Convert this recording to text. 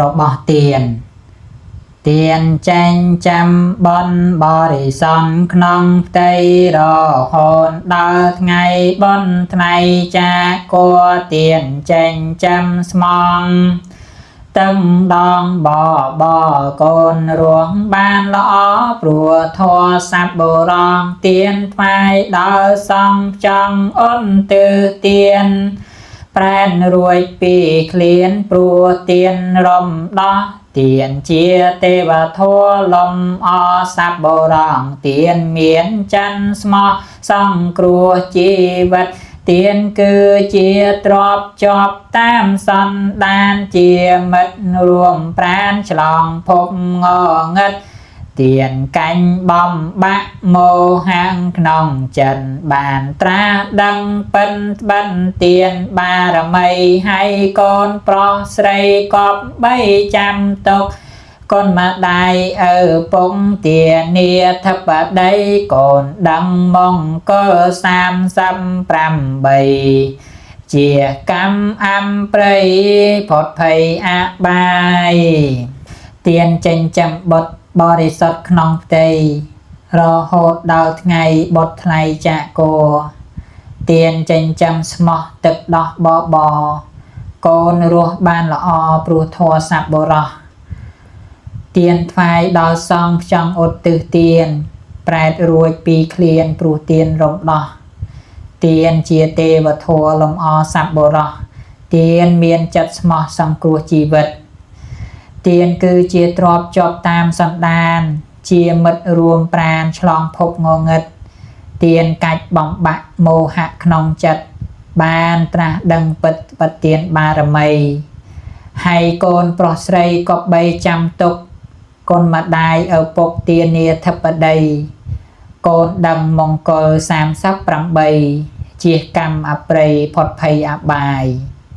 របស់ទានទានចេញចាំបនបរិសន្នក្នុងផ្ទៃរហូតដល់ថ្ងៃបនថ្ងៃចាគួទានចេញចាំស្មងទឹងដងបបកូនរងបានល្អព្រោះធម៌សัพបុរងទានថ្វាយដល់សង្ឃចង់អន់ទិទានប្រែនរួចពីឃ្លានព្រោះទានរំដោះទានជាទេវធម៌លំអសัพបុរងទានមានច័ន្ទស្មោះសង្គ្រោះជីវិតទានគឺជាទ្របជាប់តាមសន្តានជាមិត្តរួមប្រានឆ្លងភពងងឹតទានកាញ់បំបាក់មោហੰក្នុងចិនបានត្រាដឹងពិនត្បិនទានបារមីហើយកូនប្រុសស្រីកប់បីចាំទុកកូនម្ដាយឪពុកទានាធិបតីកូនដឹងមង្គល38ជាកម្មអំប្រៃផុតភ័យអបាយទានចិញ្ចឹមបុត្របរិសុទ្ធក្នុងផ្ទៃរហូតដល់ថ្ងៃបុត្រថ្លៃចាកគោទានចិញ្ចឹមស្មោះទឹកដោះបបកូនរស់បានល្អព្រោះធម៌សัพបុរសទានថ្វាយដល់សង្ឃចង់ឧទ្ទិសទាន ប្រែតរួចពីឃ្លានព្រោះទានរំដោះទានជាទេវធម៌លំអសัพបុរសទានមានចិត្តស្មោះសង្គ្រោះជីវិតទានគឺជាទ្របជាប់តាមសន្តាន ជាមិត្តរួមប្រានឆ្លងភពងងឹតទានកាច់បំបាក់មោហៈក្នុងចិត្តបានត្រាស់ដឹងពិតបទានបារមីហើយកូនប្រុសស្រីក៏បីចាំទុកកូនម្ដាយឪពុកទានាធិបតីកូនដឹងមង្គល38ជាកម្មអប្រ័យផុតភ័យអបាយ។